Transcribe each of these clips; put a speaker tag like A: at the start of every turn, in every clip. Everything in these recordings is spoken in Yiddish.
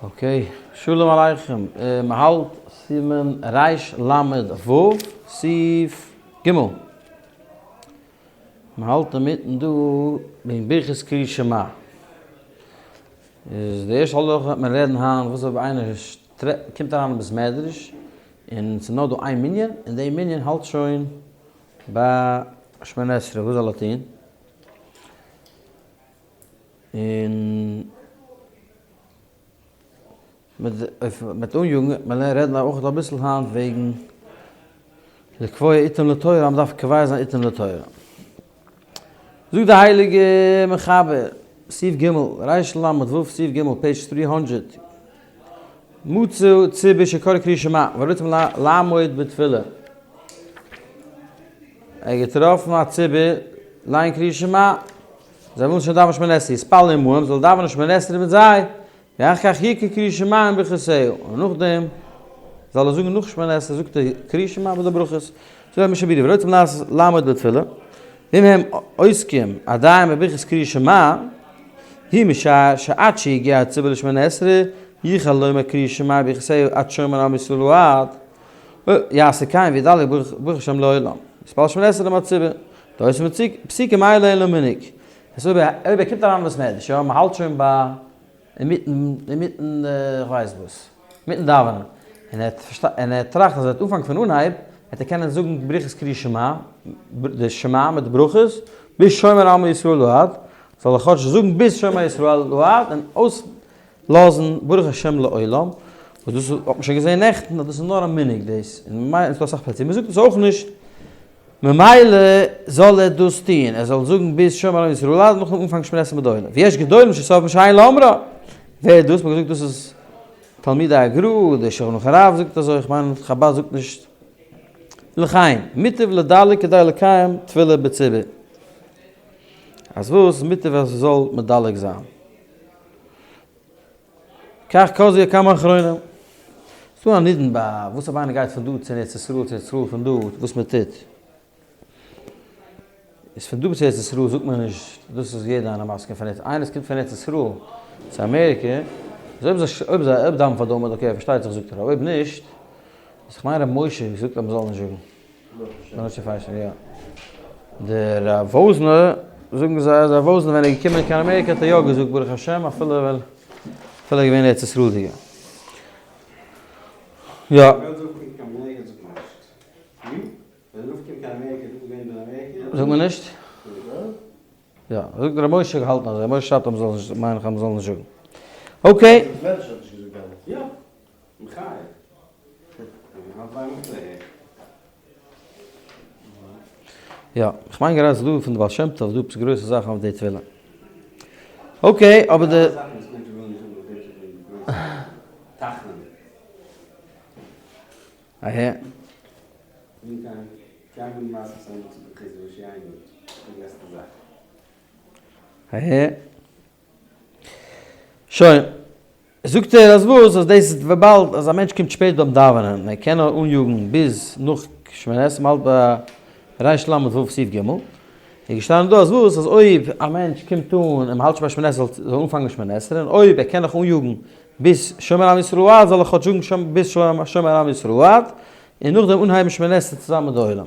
A: Okay, שלום עליכם, מ'האלט סימן ריש למד ו' סעיף ג'. מ'האלט אינמיטן דא וועגן ברכת קריאת שמע. איז די ערשטע הלכה וועט מען רעדן היינט וואס אויב איינער קומט אריין אין בית מדרש און ס'איז נאר דא איין מנין און די מנין האלט שוין ביי שמונה עשרה וואס זאל ער טון? און מ'וועט אניאגן, מ'וועט רעדן אויך אביסל היינט וועגן לקבוע עתים לתורה, אז מ'דארף קובע זיין עתים לתורה. זאגט די הייליגע מחבר, סעיף ג', ריש למד ו' סעיף ג', page 300, מצא ציבור שקראו קריאת שמע ורוצים לעמוד בתפילה. ער האט געטראפן א ציבור ליינען קריאת שמע, זיי ווילן שוין דאווענען שמונה עשרה, יתפלל עמהם, זאל דאווענען שמונה עשרה מיט זיי, ואחר כך יקרא קריאת שמע עם ברכותיה, און נאכדעם זאל ער זאגן נאך שמונה עשרה זאגט ער קריאת שמע מיט די ברכות, זאגט דער משנה ברורה, ורוצים לעמוד בתפילה, ואם הם עוסקים עדיין בברכת קריאת שמע, הוא משער שעד שיגיע הציבור לשמונה עשרה, יוכל לומר קריאת שמע וברכותיה עד שומר עם ישראל לעד, יעשה כן וידלג ברוך השם לעולם. יתפלל שמונה עשרה עם הציבור. דאס איז פסוקים אלו אין לו מנהג. עס אויב ער קומט אריין אין בית מדרש, יא, מען האלט שוין ביי אינמיטן, אינמיטן איך ווייס וואס, אינמיטן דאווענען, און ער און ער טראכט אז ער וועט אנפאנגען פון אנהייב, וועט ער קענען זאגן ברכת קריאת שמע, די שמע מיט די ברכות, ביז שומר עמו ישראל לעד, זאל ער כאטש זאגן ביז שומר ישראל לעד, און אויס לאזן ברוך השם לעולם, וואס דאס האט מען שוין געזען נעכטן אז דאס איז נאר א מנהג דאס, און ממילא איז דא אסאך פלעצער מען זאגט עס אויך נישט, ממילא זאל ער דאס טון, ער זאל זאגן ביז שומר עמו ישראל לעד נאכן אנפאנג שמונה עשרה מיט די עולם, ויש גדולים שסוברים שאין לאומרה, ווער איז דאס? מען האט געזאגט דאס איז תלמידי הגרא, דער שולחן ערוך הרב זאגט אזוי, איך מיין חבד זאגט נישט, לחיים, מוטב לדלג כדי לקיים תפילה בציבור, אז וואס? מוטב אז ער זאל מדלג זיין. כך כתבו כמה אחרונים. ס'דא א נידון ביי וואס אויב איינער גייט פון דא צו ארץ ישראל צו ארץ ישראל פון דא וואס מען טוט. איז פון דא צו ארץ ישראל זאגט מען נישט דאס איז יעדער איינער מסכים פון ארץ איינער וואס קומט פון ארץ ישראל צו אמעריקע איז אויב זיי אויב זיי אויב דאווענען פאר די עמוד okay פארשטייט זיך זאגט ער אויב נישט איז כ'מיין ר' משה געזאגט אז מ'זאל נישט זאגן. משה פיינשטיין יא. דער רב וואזנער, זאגן זיי אז רב וואזנער ווען ער איז געקומען קיין אמעריקע האט ער יא געזאגט ברוך השם אפילו ווען אפילו ער איז געווען ארץ ישראל'דיגער. יא. זאגט מען נישט? יא, זאגט ר' משה געהאלטן אזוי, ר' משה שרייבט אז מ'זאל נישט, מיין איך אז מ'זאל נישט זאגן. Okay. יא, איך מיין גראדע ס'איז דא פון די בעל שם טוב דא עפעס גרויסע זאכן אויף די תפילה. Okay, אבער די. אהה. אהה. שוין. זאגט ער אז וואס אז דאס איז וויבאלד אז א מענטש קומט שפעט ביים דאווענען און ער קען נאר אניאגן ביז נאך שמונה עשרה מ'האלט ביי ריש למד ו' סעיף ג' איז געשטאנען דא אז וואס אז אויב א מענטש קומט אן און מ'האלט שוין ביי שמונה עשרה זאל ער אנפאנגען שמונה עשרה און אויב ער קען נאך אניאגן ביז שומר עם ישראל לעד זאל ער כאטש זאגן ביז שומר עם ישראל לעד און נאכדעם אנהייבן שמונה עשרה צוזאמען מיט די עולם.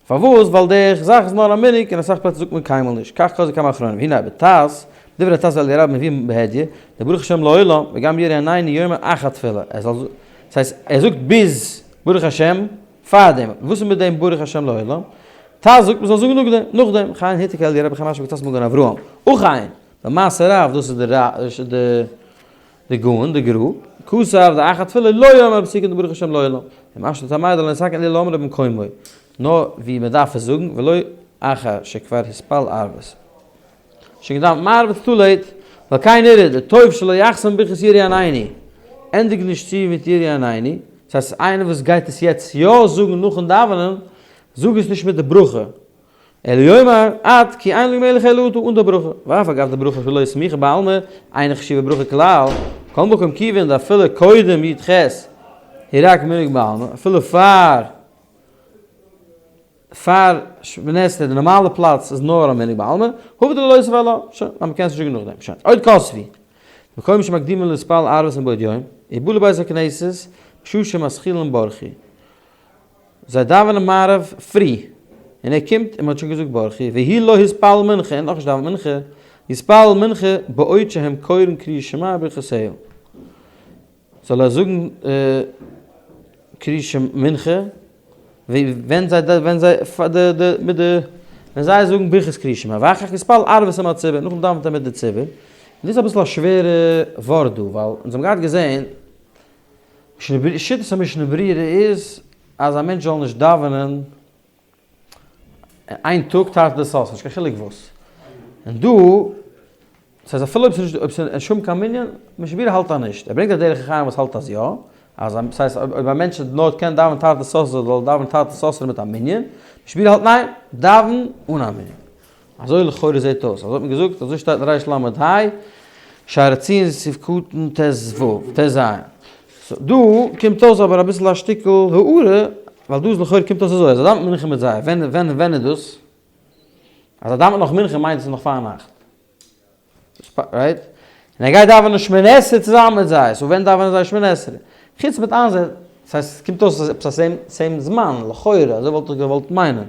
A: פארוואס? ווייל די זאך איז נאר א מנהג און אסאך פלעצער זאגט מען קיינמאל נישט, כך כתבו כמה אחרונים, והנה בט"ז, דברי ט"ז ואלי' רבה מביאים בהדיא, דברוך השם לעולם, וגם יראי עינינו יאמר אחר תפילה, ער זאל, דאס הייסט ער זאגט ביז ברוך השם פארדעם, וואס איז מיט דעם ברוך השם לעולם? ט"ז זאגט מען זאל זאגן נאכדעם, נאכדעם, וכן הותיר כאליה רבה וכן משמע בקצת מגן אברהם, וכן, במעשה רב, דאס איז די די גאון, די גרא, כתב דאחר תפילה לא יאמר פסוקין דברוך השם לעולם, ומשמע טעמא דלא נתקן אלא לאומרה במקומו, נאר ווי מען דארף עס זאגן, ולא אחר שכבר התפלל ערבית. שוין געדאווענט מעריב איז too late, ועל כן נראה דטוב שלא יחתום ברכת יראי עינינו, ענדיג נישט צו מיט יראי עינינו, דאס הייסט איינער וואס גייט עס יעצט יא זאגן נאכן דאווענען, זאג עס נישט מיט די ברכה, אלא יאמר עד כי אין לי מלך אלא אתה אן די ברכה, ואף אגב די ברכה שלא סמיכה בעלמא, אינה חשובה ברכה כלל, כל מקום כיוון דאפילו קודם י ח היא רק מנהג בעלמא, אפילו פאר פאר שמונה עשרה די נארמאלע פלאץ איז נאר א מנהג בעלמא, הא בדלא יוסיף עלה, שוין, אז מ'קען עס נישט זאגן נאכדעם, שוין, עוד כתבו. מקום שמקדימין להתפלל ערבית מבעוד יום, ובא לבית הכנסת, בשעה שמתחילין ברכו. זיי דאווענען מעריב פרי, און ער קומט און מען האט שוין געזאגט ברכו, והוא לא התפלל מנחה, און נאכנישט דאווענט מנחה, יתפלל מנחה בעוד שהם קורין קריאת שמע וברכותיה. זאל ער זאגן קריאת שמע מנחה, ווען זיי ווען זיי די די מיט די ווען זיי זאגן ברכת קריאת שמע, ואחר כך יתפלל ערבית עם הציבור, נאכדעם דאווענט ער מיט די ציבור. און דאס איז אביסל א שווערע ווארט דא, ווייל אונז האבן געהאט געזען, שיטת המשנה ברורה איז אז א מענטש זאל נישט דאווענען איין טאג תרתי דסתרי, נישט קיין חילוק וואס. און דא, ס'הייסט אפילו אויב ס'נישט אויב ס'איז נישט קיין מנין, משנה ברורה האלט אז נישט. ער ברענגט א דרך החיים וואס האלט אז יא, אז ס'הייסט אויב א מענטש נאר קען דאווענען תרתי דסתרי זאל ער דאווענען תרתי דסתרי מיט א מנין, משנה ברורה האלט ניין, דאווען אן א מנין. אזוי לכאורה זעט אויס, אזוי האט מען געזאגט, אזוי שטייט אין ריש למד ה', שער הציון סעיף קטן ט ו, ט ז. so דא קומט אויס אבער אביסל א שטיקל הערה, ווייל דא איז לכאורה קומט אויס אזוי, אז ער דאווענט מנחה מיט זיי, ווען ווען ווען איז דאס? אז ער דאווענט נאך מנחה מיינט עס נאך פארנאכט. right? און ער גייט דאווענען שמונה עשרה צוזאמען מיט זיי, so ווען דאווענען זיי שמונה עשרה? חוץ מיט איינזען, ס'הייסט ס'קומט אויס עפעס א same same זמן, לכאורה, אזוי וואלט איך געוואלט מיינען.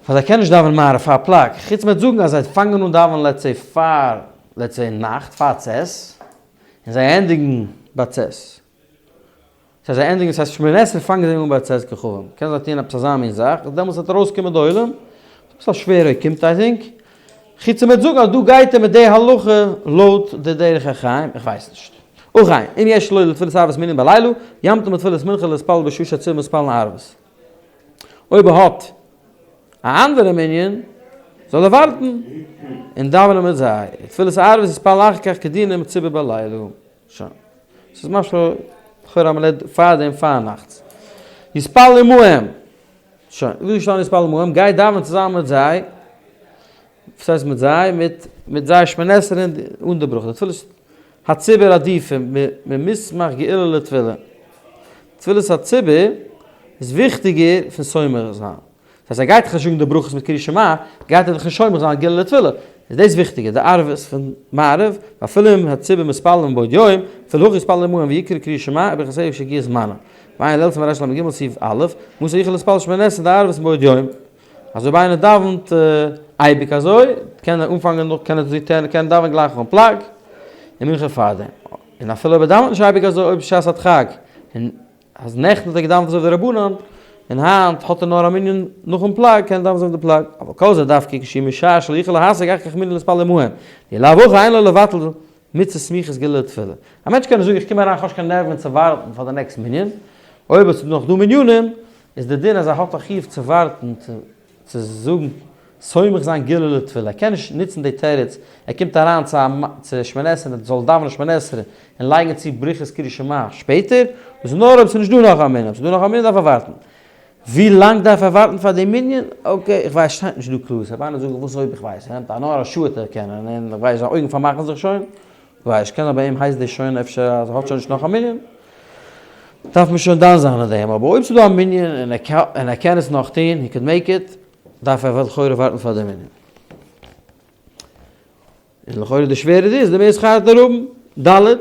A: פאר זיי קענען נישט דאווענען מעריב פאר פלג, חוץ מיט זאגן אז זיי פאנגען אן דאווענען let's say פאר let's say נאכט פאר צאת, און זיי ענדיגן ביי צאת. ס'הייסט זיי ענדיגן, ס'הייסט שמונה עשרה פאנגען זיי אן ביי צאת כוכבים, קען זיי טוען עפעס אזא מין זאך, אז דעמאלטס וועט ארויסקומען די עולם, ס'איז אביסל א שווערע קומט I think, חוץ מ'וועט זאגן אז דא גייט ער מיט די הלכה לויט די דרך החיים, איך ווייס נישט. ובכן, אם יש לו לתפילת ערבית מנין בלילה, ימתין בתפילת מנחה להתפלל בשעה שהציבור מתפללין ערבית. אויב ער האט א אנדערע מנין, זאל ער ווארטן און דאווענען מיט זיי, תפילת ערבית יתפלל אחר כך כדין עם הציבור בלילה. שוין. ס'איז משמע לכאורה אז מ'לערנט פאר דעם פארנאכטס. יתפלל עמהם. שוין. ווי איז געשטאנען יתפלל עמהם? גיי דאווען צוזאמען מיט זיי. וואס הייסט מיט זיי? מיט מיט זיי שמונה עשרה אן די ברכה. די תפילת הציבור עדיפה ממסמך גאולה לתפילה. תפילת הציבור איז וויכטיגער פון סומך זיין. דאס הייסט ער גייט דאך נישט זאגן די ברכות מיט קריאת שמע, גייט ער דאך נישט סומך זיין גאולה לתפילה, איז דאס וויכטיגער, די ערבית פון מעריב, ואפילו אם הציבור מתפללים בעוד יום, אפילו הכי יתפלל עמהם ויקרא קריאת שמע וברכותיה כשיגיע זמנה. ועיין לעיל סימן רל"ג סעיף א', מתי יוכל להתפלל שמונה עשרה דערבית מבעוד יום. אז אויב איינער דאווענט אייביג אזוי, קען ער אנפאנגען נאך, קען ער קען דאווענען גלייך נאכן פלג, און מנחה פארדעם. און אפילו אויב ער דאווענט נישט אייביג אזוי, אויב שעת הדחק, און אז נעכטן האט ער געדאווענט אזוי ווי די רבנן, און היינט האט ער נאר א מנין נאכן פלג, קען ער דאווענען אזוי ווי די פלג. אבל כל זה דווקא כשהוא משער שלא יוכל להשיג אחר כך מנין להתפלל עמהם. דאי לאו הכי אין לו לבטל מצות סמיכות גאולה לתפילה. א מענטש קען נישט זאגן איך קום אריין איך האב נישט קיין נערווען צו ווארטן פאר די next מנין, אויב עס איז נאך דא מנינים, איז די דין אז ער האט א חיוב צו ווארטן צו צו זאגן סומך זיין גאולה לתפילה, ער קען נישט נוצן די תירוץ, ער קומט אריין צו א צו שמונה עשרה און ער זאל דאווענען שמונה עשרה און לייגן צו ברכות קריאת שמע שפעטער, דאס איז נאר אויב ס'איז נישט דא נאך א מנין, אויב ס'איז דא נאך א מנין דארף ער ווארטן. ווי לאנג דארף ער ווארטן פאר די מנין? okay, איך ווייס שטייט נישט דא קלאר, ס'וועט איינער זאגן וואס אויב איך ווייס, ער נעמט א נאר א שעה וועט ער קענען, און איך ווייס זיין אויגן פארמאכן זיך שוין, כ'ווייס, קען זיין ביי אים הייסט דאס שוין אפשר אז ער האט שוין נישט נאך א מנין. דארף מען שוין דן זיין אין דעם, אבער אויב ס'איז דא א מנין און ער קען עס נאך טון, he could make it, דארף ער לכאורה ווארטן פאר די מנין. און לכאורה די שווערע איז די מער שכר וועט ער האבן. ד'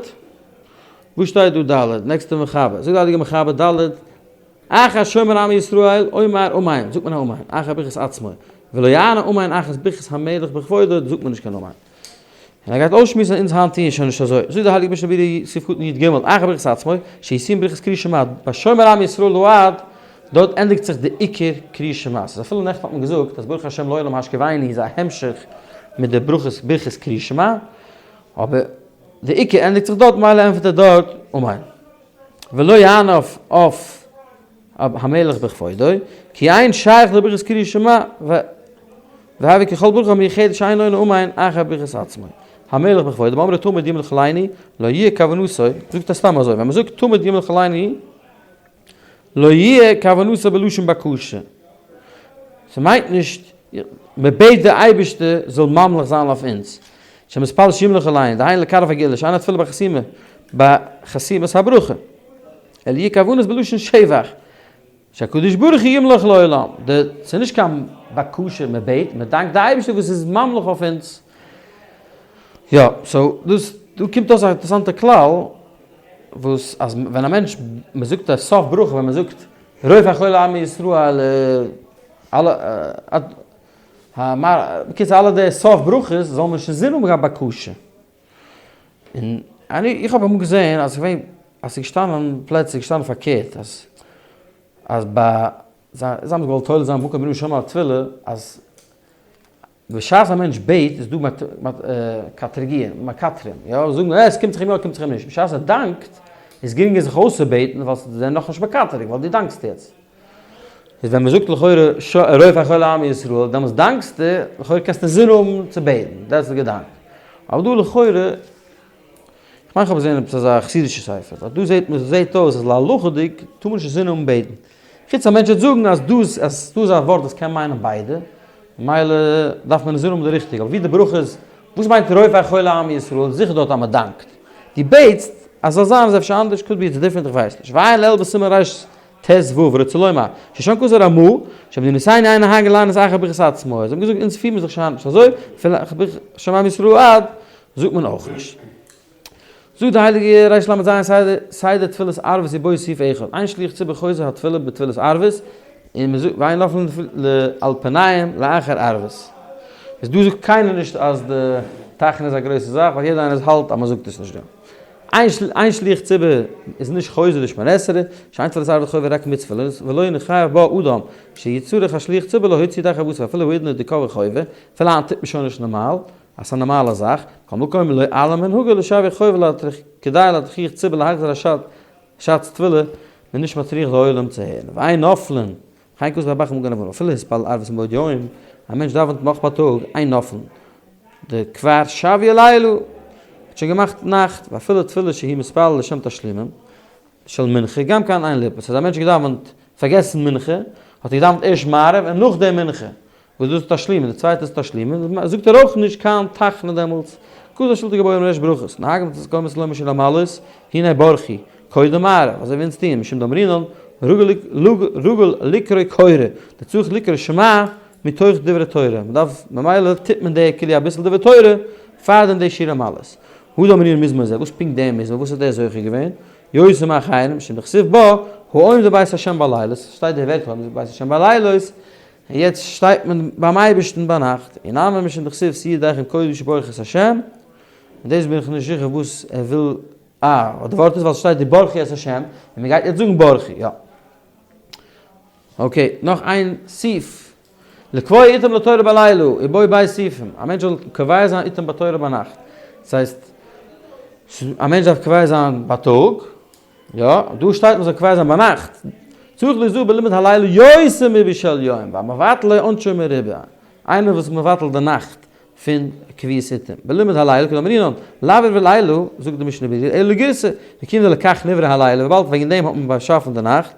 A: וואס שטייט דא ד'? נעקסטע מחבר, זאגט די הייליגע מחבר ד' אחר שומר עמו ישראל אומר אמן, זאגט מען א אמן, אחר ברכת עצמו, ולא יענה אמן אחר ברכת המלך בכבודו, זאגט מען נישט קיין אמן. און ער גייט אויסשמועסן אז אונז היינט טוען שוין נישט אזוי, זאגט דער הייליגער משנה ברורה סעיף קטן י ג, אחר ברכת עצמו, שיסיים ברכת קריאת שמע, ביי שומר עם ישראל לעד, דארט ענדיגט זיך די עיקר קריאת שמע, ס'איז אפילו נעכטן האט מען געזאגט אז ברוך השם לעולם השכיבנו איז א המשך מיט די ברכות ברכת קריאת שמע, אבער די עיקר ענדיגט זיך דארט מילא ענטפערט ער דארט אמן. ולא יענה אויף המלך בכבודו, כי אין שייך לברכת קריאת שמע, והוי ככל ברכה המיוחדת שאין עונה אמן אחר ברכת עצמו. המלך בכבודו, באמרו תמיד ימלוך עלינו, לא יהיה כוונתו, זאגט ער סתם אזוי, ווען מ'זאגט תמיד ימלוך עלינו, לא יהיה כוונתו בלשון בקשה. ס'מיינט נישט, מ'בעט די אייבערשטער זאל ממליך זיין אויף אונז. שמתפלל שימלוך עלינו, דהיינו לקרב הגאולה, שאין התפילה בחתימה, בחתימת הברכה. אלא יהיה כוונת בלשון שבח. שהקדוש ברוך הוא ימלוך לעולם, די, ס'איז נישט קיין בקשה, מען בעט, מען דאנקט די אייבערשטער וואס איז ממליך אויף אונז. יא, so דאס. דא קומט אויס א אינטערעסאנטע כלל, וואס אז ווען א מענטש, מען זאגט א סוף ברכה ווען מען זאגט רופא חולי עמו ישראל אלע בקיצור אלע די סוף ברכות זאל מען נישט אינזין האבן קיין בקשה. און אני איך האב אמאל געזען אז ס'געווען אז ס'איז געשטאנען פלעצער איז געשטאנען פארקערט אז אז ביי זיי האבן געוואלט תולה זיין במקום ברוך שומע תפילה אז בשעת א מענטש בעט איז דא מקטרגיען, מקטרים, יא, זאגן אה עס קומט זיך אים יא קומט זיך אים נישט, בשעת ער דאנקט איז גרינגער זיך אויסצובעטן ווייל ס'איז דען נאכנישט מקטרג ווייל דו דאנקסט יעצט. איז ווען מ'זאגט לכאורה רופא חולי עמו ישראל דעמאלטס דאנקסטו, לכאורה קענסטו אינזין האבן צו בעטן, דאס איז די געדאנק. אבער דא לכאורה, איך מיין כ'האב געזען עפעס אזא חסידישע ספר, אז דא זעט מען, זעט אויס אז להלכה'דיג טאר מען נישט אינזין האבן בעטן. חוץ א מענטש וועט זאגן אז דא איז אז דא איז א ווארט וואס קען מיינען ביידע, ממילא דארף מען אינזין האבן די ריכטיגע, אבער ווי די ברכה איז, וואס מיינט רופא חולי עמו ישראל, זיכער דארט אז מען דאנקט. דו בעטסט אז ס'זאל זיין איז אפשר אנדערש, could be it's different איך ווייס נישט. ועיין לעיל בסימן רט"ו, ורוצה לומר, ששם כתב הרמ"א, שבמדינתינו אין נוהגין לענות אחר ברכת עצמו, זיי האבן געזאגט אונז פירט מען זיך שוין נישט אזוי, אפילו אחר ברכת שומר עמו ישראל עד, זאגט מען אויך נישט. זאגט די הייליגע רל"ז סדר תפילת ערבית ובו סעיף אחד, אין שליח ציבור חוזר התפילה בתפילת ערבית, און מען זאגט ואין נופלין על פניהם לאחר ערבית. איז דא זאגט קיינער נישט אז די תחנון איז א גרויסע זאך, ווייל יעדער איינער האלט אז מען זאגט עס נישט דא. אין שליח ציבור איז נישט חוזר די שמונה עשרה, שאין תפילת ערבית חובה רק מצוה ולא נחייב בה אדם שיצטרך השליח ציבור להוציא ידי חובתו אפילו האידנא דקבע חובה, אפילו היינט טוט מען שוין נישט נארמאל, אז ס'איז א נארמאלע זאך, מכל מקום לא עלה מנהגו לשווי חובה כדי להטריח ציבור להחזיר הש"ץ תפילה, מען נישט מטריח די עולם צו הערן, ואין נופלין, וכן כתב הב"ח מגן אברהם, אפילו התפלל ערבית מבעוד יום, א מענטש דאווענט נאך בייטאג, אין נופלין, דכבר שויה לילה, האט שוין געמאכט נאכט, ואפילו תפילה שהוא מתפלל לשם תשלומין של מנחה, גם כן אין ליפול, ס'הייסט א מענטש האט געדאווענט, פארגעסן מנחה, האט ער געדאווענט ערשט מעריב און נאכדעם מנחה, וואס דאס איז תשלומין, די צווייטע איז תשלומין, זאגט ער אויך נישט קיין תחנון דעמאלטס, כתב שלטי גבוהים ריש ברכות, נהגים את כל מצוות לומר שיר המעלות, הנה ברכי, קודם מעריב, אזוי ווי אונז טוען, משום דאמרינן, רגיל לקרוא קורא, דצריך לקרוא שמע מתוך דברי תורה, מען דארף, ממילא טוט מען די כאילו אביסל דברי תורה פאר דעם די שיר המעלות. הא דאמרינן מזמור זה, וואס פונקט דעם מזמור, וואס האט ער זוכה געווען? יותר מאחרים, משום דכתיב בה, העומד בבית השם בלילות, שטייט די ווערטער העומד בבית השם בלילות, און יעצט שטייט מען ביים אייבערשטן ביינאכט, און נאמר משום דכתיב שאו ידיכם קודש וברכו את השם, און דאס בין איך נישט זיכער וואס ער וויל, אה, די ווארט איז ווייל ס'שטייט די ברכו את השם, און מען גייט יעצט זאגן ברכו, יא. okay, נאך איין סעיף. לקבוע עתים לתורה בלילה, ובו ב' סעיפים. א מענטש זאל קובע זיין עתים בתורה ביינאכט. דאס הייסט, א מענטש דארף קובע זיין בייטאג, יא, דא שטייט מען זאל קובע זיין ביינאכט. צריך ליזהר בלימוד הלילה יותר מבשל יום, והמבטל לו עונשו מרובה. איינער וואס איז מבטל די נאכט פון קביעות עתים. בלימוד הלילה כדאמרינן, לאו ערבי לילה, זאגט די משנה ברורה, אלא לגירסא, וכיוון דלכך נברא הלילה, וויבאלד וועגן דעם האט מען באשאפן די נאכט,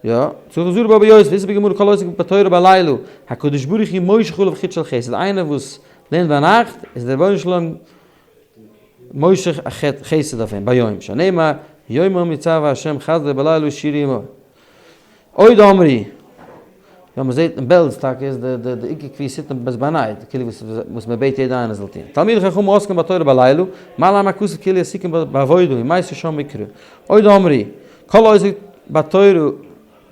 A: יא, צריך ליזהר בו ביותר, ואיתא בגמרא כל העוסק בתורה בלילה, הקדוש ברוך הוא מושך עליו חוט של חסד, איינער וואס לערנט ביינאכט, איז דער רבונו של עולם מושך א חסד אויף אים, ביום, שנאמר, יומם יצוה ה' חסדו בלילה שירה עמו. עוד אמרו, יא מ'זעט אין בעלז טאקע איז די די די עיקר קביעות עתים איז ביינאכט, כאילו וואס וואס מ'בעט יעדע איינער זאל טון. תלמידי חכמים עוסקים בתורה בלילה, מה להם הכתוב כאילו עסוקים בעבודה ומתו שם מקרא. עוד אמרו, כל העוסק בתורה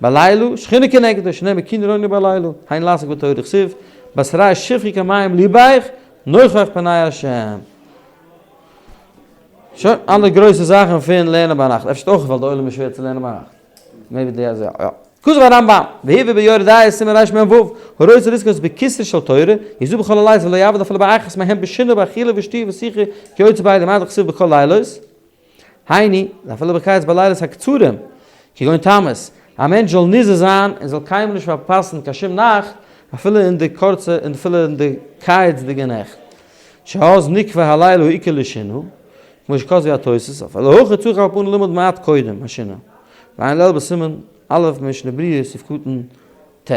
A: בלילה, שכינה כנגדו, שנאמר כי נראה בלילה, היינו לעסוק בתורה דכתיב, בתריה שפכי כמים לבך, נוכח פני השם. שוין, אלע גרויסע זאכן פון לערנען ביינאכט, אפשר אויך ווייל די עולם איז שווער צו לערנען ביינאכט. maybe די אזוי, יא. כתב הרמב"ם, והובא ביורה דעה סימן רמ"ו, הרוצה לזכות בכתרה של תורה, יזהר בכל הלילות ולא יעבוד אפילו באחת מהם בשינה באכילה ושתייה ושיחה כיוצא באלה מה דכתיב בכל לילות, היינו, אפילו בקיץ בלילות הקצרים, כגון תמוז, א מענטש זאל נזהר זיין און זאל קיינמאל נישט פארפאסן קיין שום נאכט, אפילו אין די קורצע און אפילו אין די קיצ'דיגע נעכט, שאז נקבע הלילה העיקר לשינה, כמו שכתבו התוס', אפילו הכא צריך על פנים ללמוד מעט קודם השינה, ועיין לעיל בסימן א' משנה ברורה סעיף קטן ט'.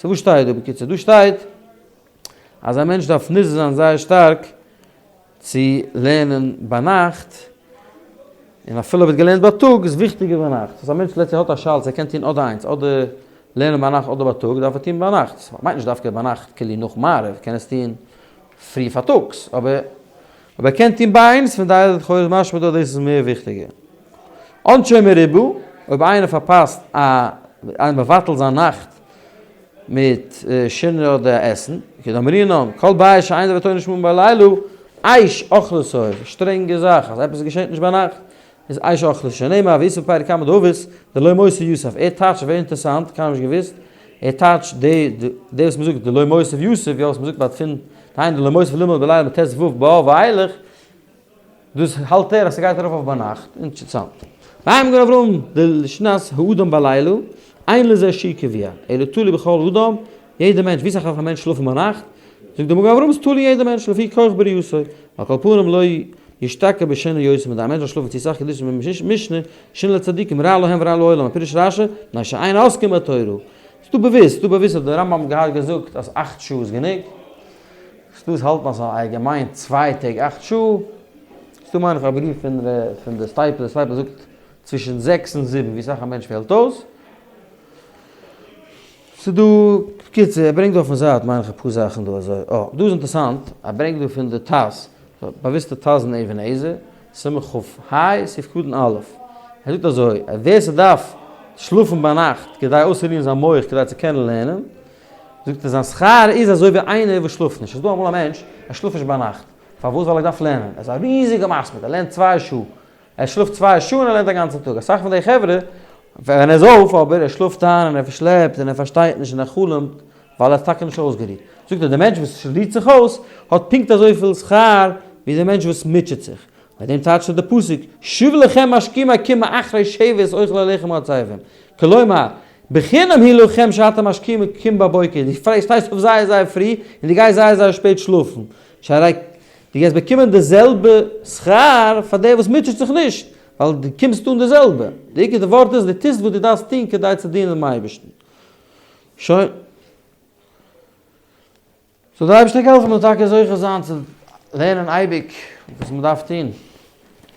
A: so וואס שטייט דא בקיצור? דא שטייט אז א מענטש דארף נזהר זיין זייער שטארק צו לערנען ביינאכט, און אפילו אויב ער האט געלערנט בייטאג איז וויכטיגער ביינאכט. אז א מענטש let's say האט א שאלה צו ער קען טון אדער איינס, אדער לערנען ביינאכט אדער בייטאג, דארף ער טון ביינאכט. מיינט נישט דווקא ביינאכט כאילו נאך מעריב, קען עס טון פרי פארטאגס, אבער. אויב ער קען טון ביי איינס פון די אלע לכאורה איז משמע דא דאס איז מער וויכטיגער. עונשו מרובה, אויב איינער פארפאסט א איינער מבטל זיין נאכט מיט שינה אדער עסן, כדאמרינן, כל בית שאין דבר תורה נשמעים בלילה, אש אוכלתו, שטרענגע זאך אז עפעס געשעט נישט ביינאכט, איז אש אוכלתו, שנאמר ואיתא בפרק קמא דאבות, דלא מוסיף יוסף, ער טייטשט ווער אינטערסאנט, קיינמאל נישט געוואוסט, ער טייטשט די די וואס מ'זאגט דלא מוסיף יוסף, יא וואס מ'זאגט ביי תפילין, דהיינו דלא מוסיף ללמוד בלילה מט ו בא ואילך, דאס האלט ער אז ס'גייט ארויף אויף ביינאכט, אינטערסאנט. ויאמר מגן אברהם דלשנת האדם בלילה, אין לזה שיעור קבוע, אלא תלוי בכל אדם, יעדע מענטש, ווי סאך דארף א מענטש שלאפן ביינאכט? זאגט דער מגן אברהם ס'תלוי אין יעדע מענטש לפי כח בריאתו, על כל פנים לא ישתכר בשינה יותר מדי, א מענטש זאל שלאפן צו סאך כדאיתא במשנה, שינה לצדיקים רע להם ורע לעולם, פירוש רשי, מפני שאין עוסקים בתורה. ס'דא באוויסט, ס'דא באוויסט האט דער רמב ם געהאט געזאגט אז אכט שעה איז גענוג. ס'דא וואס האלטן אז אלגעמיין צוויי טעג אכט שעה. ס'דא מיין איך א בריוו פון פון די סטייפלער, סטייפלער זאגט צווישן זעקס און זיבן ווי סאך א מענטש פעלט אויס. ס'דא, בקיצור ער ברענגט דא אויפן זייט מיין איך אפאר זאכן דא אזוי. אה, דא איז אינטערסאנט, ער ברענגט דא פון די טז, באוויסטע טז אין אבן העזר, סימן כ ה, סעיף קטן א'. ער זאגט אזוי, אז ווער ס'דארף שלאפן ביינאכט כדי אויסצורוען זיין מח כדי צו קענען לערנען, זאגט ער זיין שכר איז אזוי ווי איינער וואס שלאפט נישט. ס'איז דא אמאל א מענטש, ער שלאפט נישט ביינאכט. פארוואס? ווייל ער דארף לערנען. ער איז א ריזיגע מתמיד, ער לערנט צוויי שעה. ער שלאפט צוויי שעה און ער לערנט א גאנצן טאג. אסאך פון די חברה, ווען ער איז אויף אבער, ער שלאפט איין און ער פארשלעפט און ער פארשטייט נישט און ער חלומ'ט, ווייל ער איז טאקע נישט אויסגערוהט. זאגט ער, דער מענטש וואס רוהט זיך אויס, האט פונקט אזויפיל שכר ווי דער מענטש וואס מוטשעט זיך. ביי דעם טייטשט ער די פסוק, שוב לכם משכימי קום מאחרי שבת אוכלי לחם העצבים. כלומר, בחינם היא לכם שאתם משכימים קום בבוקר, דו שטייסט אויף זייער זייער פרי און דו גייסט זייער זייער שפעט שלאפן, שהרי דו גייסט באקומען די זעלבע שכר פאר דער וואס מוטשעט זיך נישט, ווייל דו קומסט אן די זעלבע, די עיקר די ווארט איז דו טוסט וואס דו דארפסט טון כדי צו דינען דעם אייבערשטן. שוין. זאל דער אייבערשטער העלפן מ'זאל טאקע זוכה זיין צו לערנען אייביג וואס מ'דארף טון.